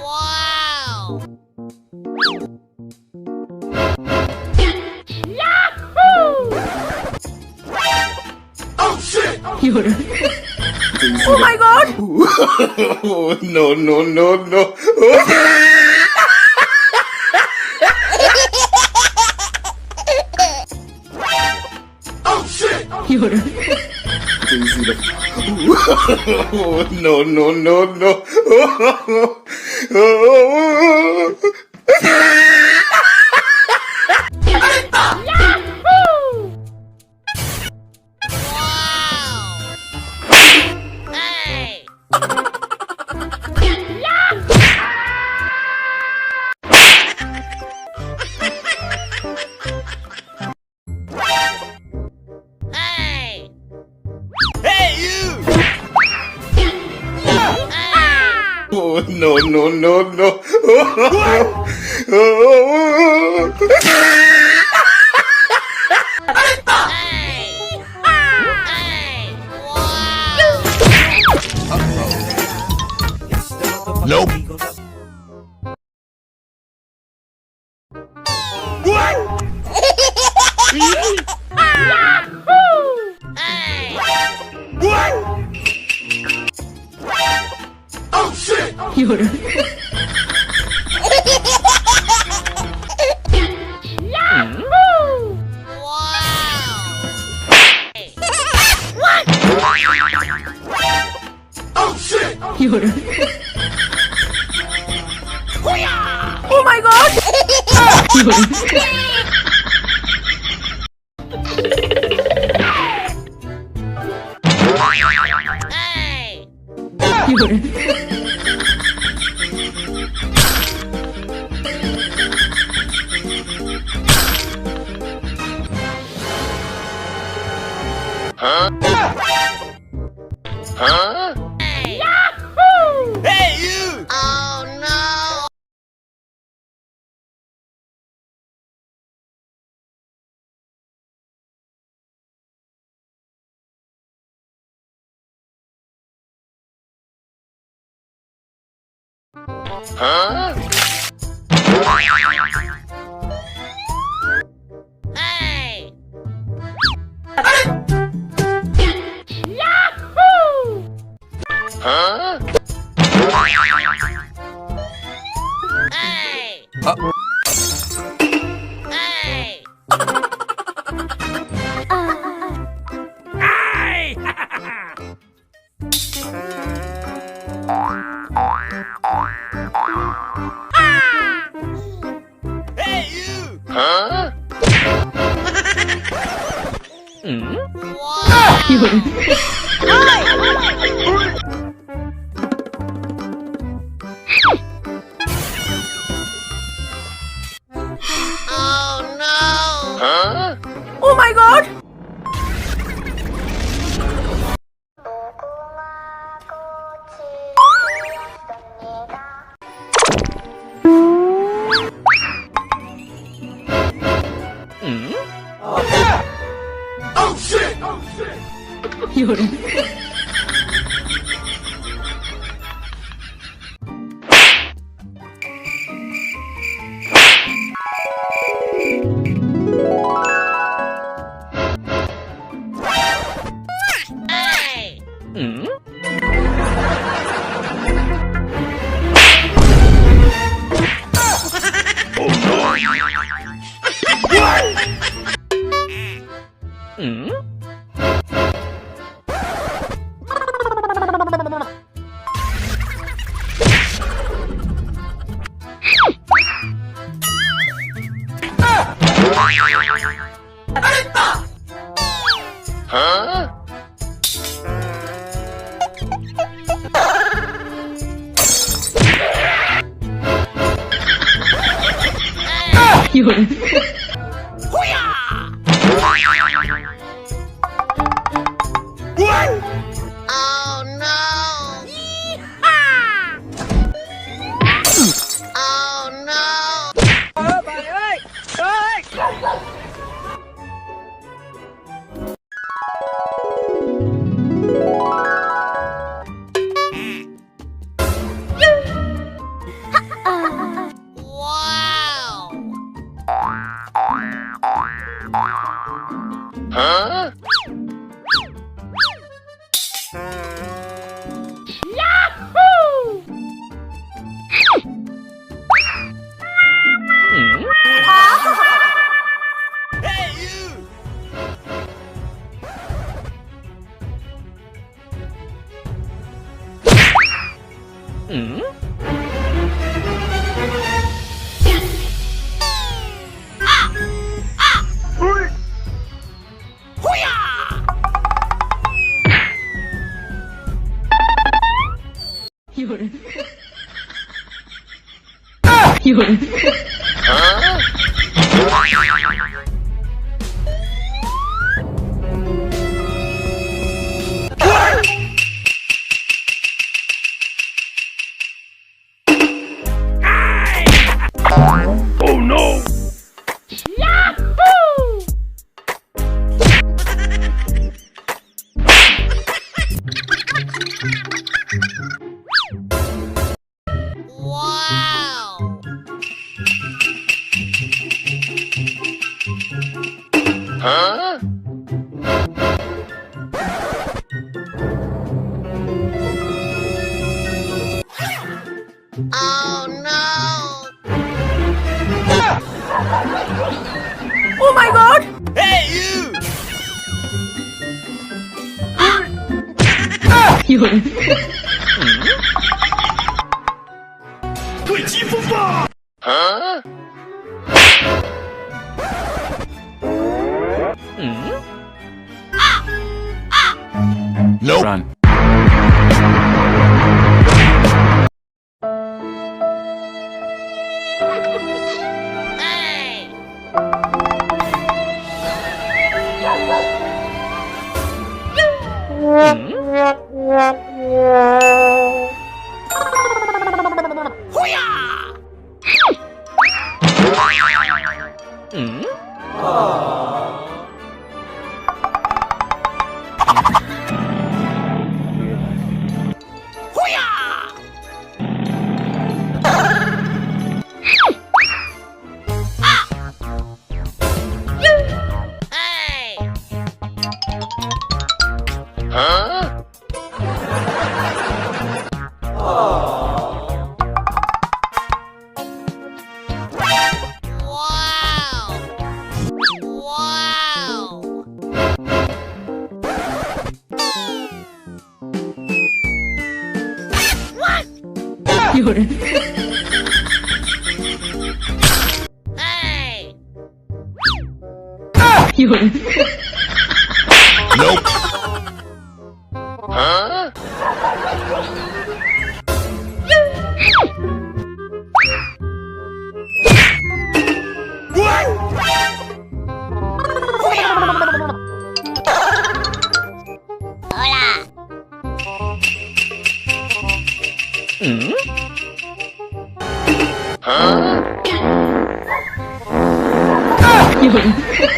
Wow! Oh shit! Oh my god! No, no, no, no. Oh shit! No, no, no, no. Yahoo! Wow! Hey! Yahoo! Hey! Hey you! Oh no, no, no, no. Hey! Hey! Wow! Nope. Yahoo! Hey! Oh shit! Yahoo! Wow! Hey. What? Oh shit! Oh my god! Hey! Huh? Huh? Hey! Yahoo! Hey you! Oh no! Huh? Hey! Yahoo! Huh? Hey! Hey! Hey you! Huh? Wow! Oh no! Huh? Oh my god! Oh shit! Oh shit! Hey! Huh? Oh no! Oh no! Huh? Yahoo! Hey, you! Huh? Oh no! Yahoo! Wow! Huh? Oh no! Oh my god! Hey, you! Huh? Nope. Run. Hey! Hey! Huh? Wow! Wow! Hey! Nope. Huh? Huh?